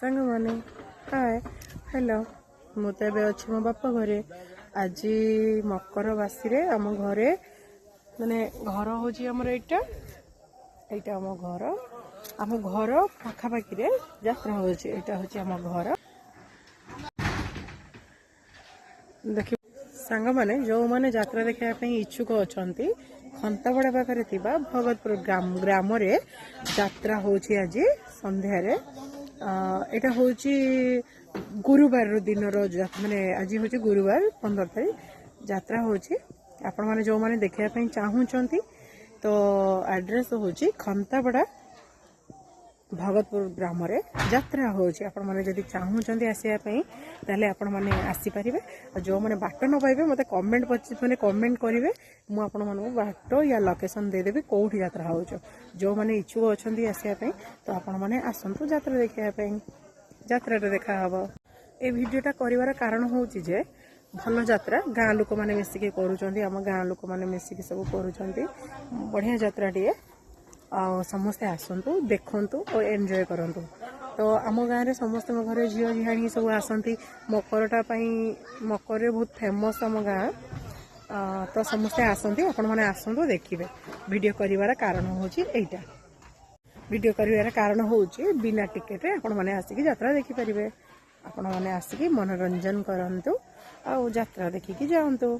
ସାଙ୍ଗମାନେ, ହାଏ, ହ୍ୟାଲୋ। ମୁଁ ତ ଏବେ ଅଛି ମୋ ବାପା ଘରେ। ଆଜି ମକର ବାସିରେ ଆମ ଘରେ, ମାନେ ଘର ହେଉଛି ଆମର ଏଇଟା, ଏଇଟା ଆମ ଘର। ଆମ ଘର ପାଖାପାଖିରେ ଯାତ୍ରା ହେଉଛି। ଏଇଟା ହେଉଛି ଆମ ଘର। ଦେଖି ସାଙ୍ଗମାନେ, ଯେଉଁମାନେ ଯାତ୍ରା ଦେଖିବା ପାଇଁ ଇଚ୍ଛୁକ ଅଛନ୍ତି, ଖନ୍ତାପଡ଼ା ପାଖରେ ଥିବା ଭଗତପୁର ଗ୍ରାମରେ ଯାତ୍ରା ହେଉଛି ଆଜି ସନ୍ଧ୍ୟାରେ। ଏଇଟା ହେଉଛି ଗୁରୁବାର ଦିନର, ମାନେ ଆଜି ହେଉଛି ଗୁରୁବାର 15 ତାରିଖ ଯାତ୍ରା ହେଉଛି। ଆପଣମାନେ ଯେଉଁମାନେ ଦେଖିବା ପାଇଁ ଚାହୁଁଛନ୍ତି, ତ ଆଡ୍ରେସ୍ ହେଉଛି ଖନ୍ତାପଡ଼ା ଭଗତପୁର ଗ୍ରାମରେ ଯାତ୍ରା ହେଉଛି। ଆପଣମାନେ ଯଦି ଚାହୁଁଛନ୍ତି ଆସିବା ପାଇଁ, ତାହେଲେ ଆପଣମାନେ ଆସିପାରିବେ। ଆଉ ଯେଉଁମାନେ ବାଟ ନ ପାଇବେ, ମୋତେ କମେଣ୍ଟ, ମାନେ କମେଣ୍ଟ କରିବେ, ମୁଁ ଆପଣମାନଙ୍କୁ ବାଟ ୟା ଲୋକେସନ୍ ଦେଇଦେବି କେଉଁଠି ଯାତ୍ରା ହେଉଛି। ଯେଉଁମାନେ ଇଚ୍ଛୁକ ଅଛନ୍ତି ଆସିବା ପାଇଁ, ତ ଆପଣମାନେ ଆସନ୍ତୁ ଯାତ୍ରା ଦେଖିବା ପାଇଁ। ଯାତ୍ରାରେ ଦେଖା ହେବ। ଏ ଭିଡ଼ିଓଟା କରିବାର କାରଣ ହେଉଛି ଯେ ଭଲ ଯାତ୍ରା ଗାଁ ଲୋକମାନେ ମିଶିକି କରୁଛନ୍ତି। ଆମ ଗାଁ ଲୋକମାନେ ମିଶିକି ସବୁ କରୁଛନ୍ତି। ବଢ଼ିଆ ଯାତ୍ରାଟିଏ। ଆଉ ସମସ୍ତେ ଆସନ୍ତୁ, ଦେଖନ୍ତୁ ଓ ଏନ୍ଜୟ କରନ୍ତୁ। ତ ଆମ ଗାଁରେ ସମସ୍ତଙ୍କ ଘରେ ଝିଅ ଝିଆଣି ସବୁ ଆସନ୍ତି ମକରଟା ପାଇଁ। ମକରରେ ବହୁତ ଫେମସ୍ ଆମ ଗାଁ। ତ ସମସ୍ତେ ଆସନ୍ତି। ଆପଣମାନେ ଆସନ୍ତୁ, ଦେଖିବେ। ଭିଡ଼ିଓ କରିବାର କାରଣ ହେଉଛି ଏଇଟା। ଭିଡ଼ିଓ କରିବାର କାରଣ ହେଉଛି ବିନା ଟିକେଟରେ ଆପଣମାନେ ଆସିକି ଯାତ୍ରା ଦେଖିପାରିବେ। ଆପଣମାନେ ଆସିକି ମନୋରଞ୍ଜନ କରନ୍ତୁ ଆଉ ଯାତ୍ରା ଦେଖିକି ଯାଆନ୍ତୁ।